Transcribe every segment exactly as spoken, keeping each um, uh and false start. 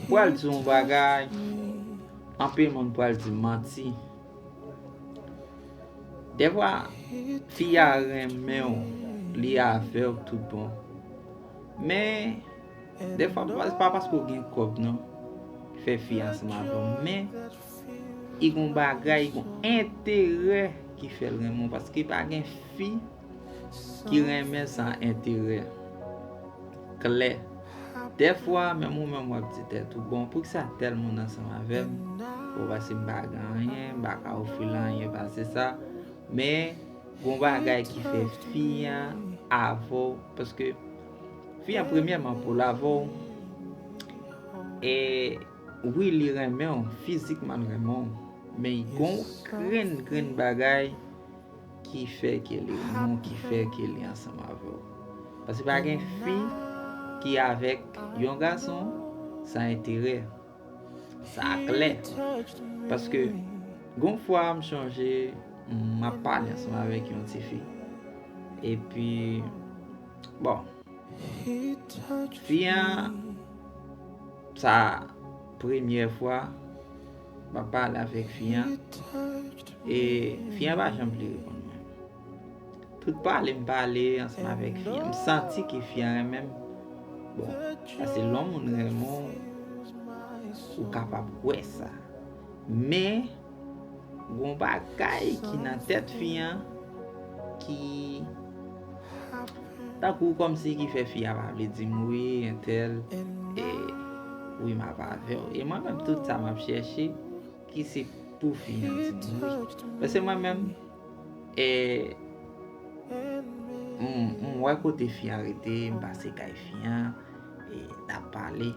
Pral di yon bagay, anpil moun pral di manti. Dèfwa, fi a renmen w, li avè w tout bon. Men, dèfwa, pa, pa paske w gen kòb non, ki fè fi a ansanm avè w. Men, li gon bagay, li gon enterè ki fè l renmen w. Paske pa gen fi ki renmen san enterè. Klè. Dèfwa, menm ou menm w ap di tèt ou, bon, poukisa tèl moun ansanm avè m? Bon, paske m pa gen anyen, m pa ka ofri l anyen pase sa. Men, gon bagay ki fè fi a avè w, paske fi a premyèman pou l avè w, e wi, li renmen w, fizikman l renmen w, men gon grenn, grenn bagay ki fè ke li renmen w, ki fè ke li ansanm avè w. Paske pa gen fi ki avèk yon gason san enterè. Sa klè. Paske gon fwa m chonje m ap pale ansanm avèk yon ti fi. Epi, bon, fi a, sa premyè fwa m ap pale avèk fi a. E fi a pa janm vle reponn mwen. Tout pale m pale ansanm avèk fi a, m santi ke fi a renmen m. Bon, paske lè yon moun renmen w, ou kapab wè sa. Men, gon bagay ki nan tèt fi a ki tankou kòmsi ki fè fi a pa vle di m wi, entèl, e wi, m ap avè w. E mwen menm, tout sa m ap chèche, ki se pou fi a di m wi. Paske mwen menm, e, m, m wè kote fi a rete, m pase kay fi a, e n ap pale.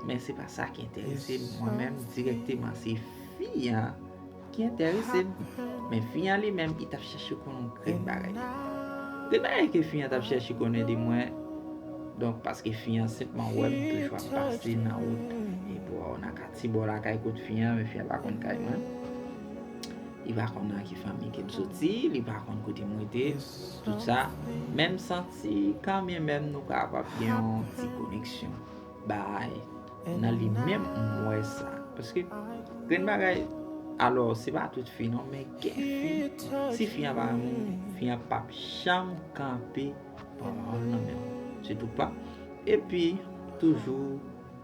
Men se pa sa ki enterese m. Mwen menm, dirèkteman, se fi a ki enterese m. Men fi a li menm, li t ap chèche konnen yon grenn bagay de mwen. Grenn bagay ke fi a t ap chèche konnen de mwen. Donk, paske fi a senpman wè m toujou ap pase nan wout. E bò, nan katye bò lakay kot fi a, men fi a pa konn kay mwen. Li pa konn nan ki fanmi ke m soti, li pa konn kote m rete, tout sa. Men m santi kanmenm nou kapab gen yon ti koneksyon bay nan li menm, m wè sa. Paske grenn bagay, alò, se pa tout fi non, men gen fi, si fi a pa renmen w, fi a p ap janm kanpe pran pawòl nan men w. Se tou pa. Epi, toujou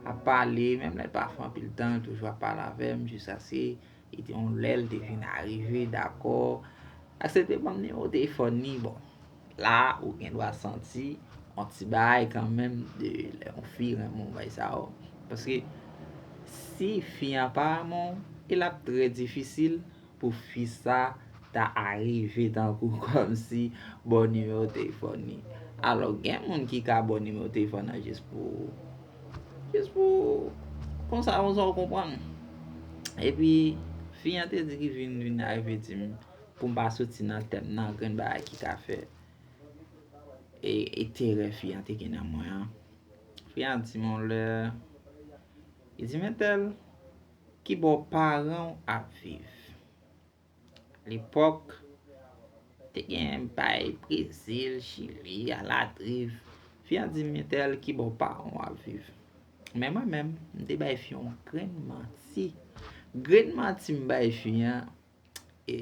ap pale, menm lè l pa fè anpil tan, l toujou ap pale avè m, jiskaske li te yon lè, l te vin arive, dakò, aksepte ban m nimewo telefòn li, bon. La, ou gen dwa santi yon ti bagay kanmenm de lè yon fi renmen w bay sa yo. Paske si fi a pa renmen w, e l ap trè difisil pou fi sa ta arive tankou kòmsi ba w nimewo telefòn li. Alò, gen moun ki ka ba w nimewo telefòn nan jis pou, jis pou, konsa, konsa w konprann. Epi, fi a te di ki vin, vin arive di m, pou m pa soti nan tèm nan, grenn bagay ki ka fè e, enterè fi a te gen nan mwen an. Fi a di m yon lè, li di m, entèl, ki bò paran w ap viv? Lepòk, te gen bay Brezil, Chili, Alatriv. Fi a di m, entèl, ki bò paran w ap viv? Men mwen menm, m te bay fi a yon grenn manti. Grenn manti m bay fi a, e,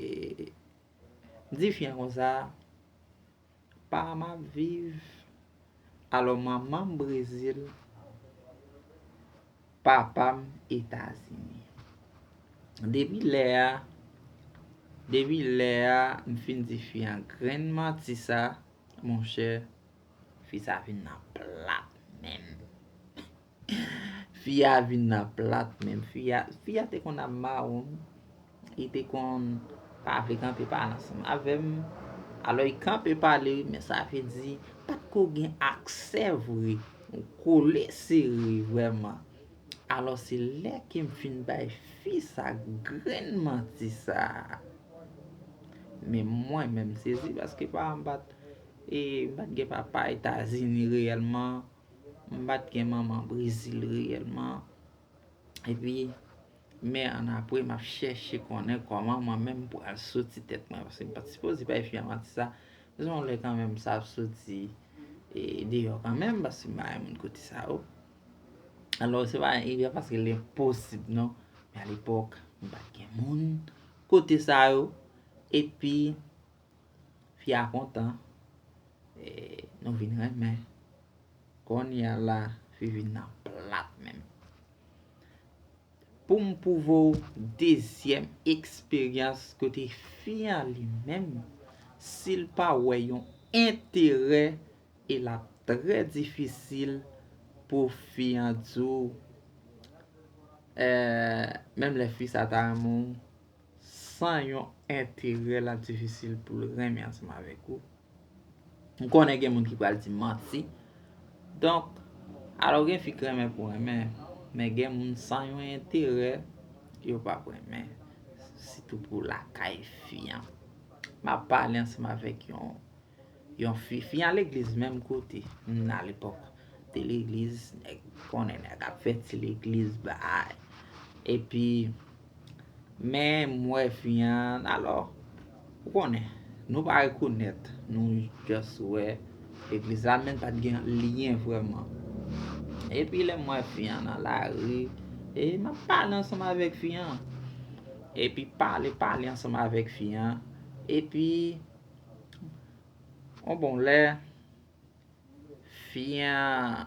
m di fi a konsa, pa m ap viv. Alò, manman m Brezil, papa m Etazini. Depi lè a, depi lè a, m fin di fi a grenn manti sa, monchè, fi sa vin nan plat menm. Fi a vin nan plat menm. Fi a, fi a te konn ap mawon m. Li te konn pa vle kanpe pale ansanm avè m. Alò, li kanpe pale, men sa vle di, pa t ko gen aksè vre. Kole sere vrèman. Alò, se lè ke m fin bay fi sa grenn manti sa. Men mwen menm sezi, paske pa m pa t, e, m pa t gen papa Etazini reyèlman. M pa t gen manman Brezil reyèlman. Epi, men annapre, m ap chèche konnen kòman mwen menm m pral soti tèt mwen, paske m pa t sipoze bay fi a manti sa. Men se yon lè kanmenm sa ap soti, e, deyò kanmenm, paske m pa renmen moun kote sa yo. Alò, se pa, e pa paske l enposib, non. Men alepòk, m pa t gen moun kote sa yo. Epi, fi a kontan. E, nou vin renmen. Kounye a la, fi vin nan plat menm. Pou m pwouve w dezyèm eksperyans kote fi an li menm, si l pa wè yon enterè, e l ap trè difisil pou fi an di w, eh, menm lè fi sa ta renmen w, san yon enterè, l ap difisil pou l renmen ansanm avèk ou. M konnen gen moun ki pral di m manti. Donk, alò gen fi k renmen pou renmen, men gen moun san yon enterè, yo p ap renmen. Sitou pou lakay fi an. M ap pale ansanm avèk yon, yon fi, fi an legliz menm kote. M nan lepòk de legliz, nèg konnen nèg ap fè ti legliz bay. Epi, men m wè fi an, alò, ou konnen, nou pa rekonèt, nou just wè legliz la, men pa t gen lyen vrèman. Epi lè m wè fi an nan lari, e m ap pale ansanm avèk fi an. Epi pale, pale ansanm avèk fi an. Epi, yon bon lè, fi an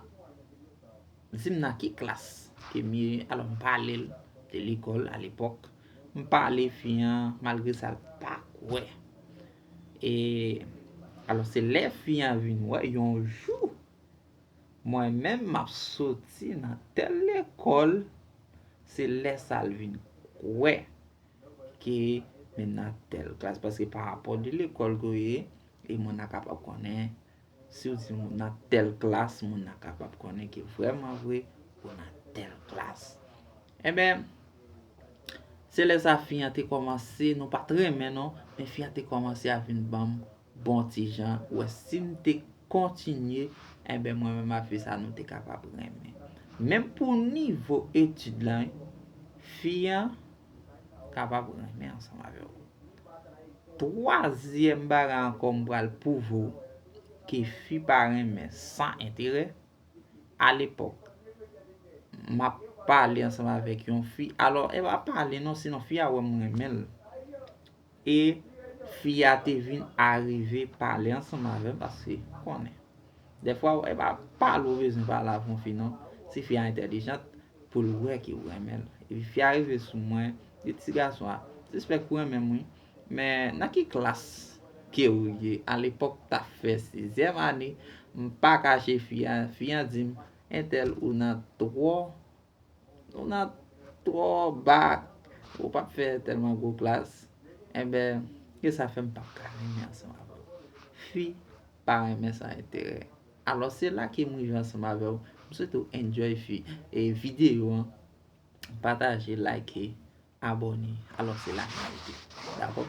di m nan ki klas ke m ye. Alò, m pale l de lekòl alepòk. M pale fi an, malgre sa, l pa kwè. E, alò, se lè fi an vin wè, yon jou, mwen menm, m ap soti nan tèl lekòl, se lè sa l vin kwè ke men nan tèl klas, paske pa rapò de lekòl ke w ye, e moun nan kapab konnen, si w di moun nan tèl klas, moun nan kapab konnen ke vrèman vre ou nan tèl klas. Enben, se lè sa fi an te kòmanse, nou pa t renmen non, men fi an te kòmanse a vin ban m bon ti jan, ou wè si m te kontinye, enben mwen menm ak fi sa nou te kapab renmen. Menm pou nivo etid lan, fi an kapab renmen ansanm avè w. Twazyèm bagay ankò m pral pwouve w ke fi pa renmen san enterè. Alepòk, m ap pale ansanm avèk yon fi. Alò, e pa pale non, sinon fi a wè m renmen l. E fi a te vin arive pale ansanm avè m, paske konnen. Dèfwa, e pa pale ou bezwen pale avè yon fi non. Si fi a entèlijant, pou l wè ke ou renmen l. Epi fi a rive sou mwen, li di ti gason an, sispèk ou renmen m wi. Men nan ki klas ke ou ye? Alepòk, t ap fè sizyèm ane, m pa kache fi a, fi an di m, entèl, ou nan twò, ou nan twò ba, ou p ap fè tèlman gwo klas. Enben, e sa fè m p ap ka renmen ansanm avè w. Fi pa renmen san enterè. Alò, se la ke m rive ansanm avè w. M swete w enjoy fi, e videyo an. Pataje, like, abòne. Alò, se la ke n a rete. Dakò?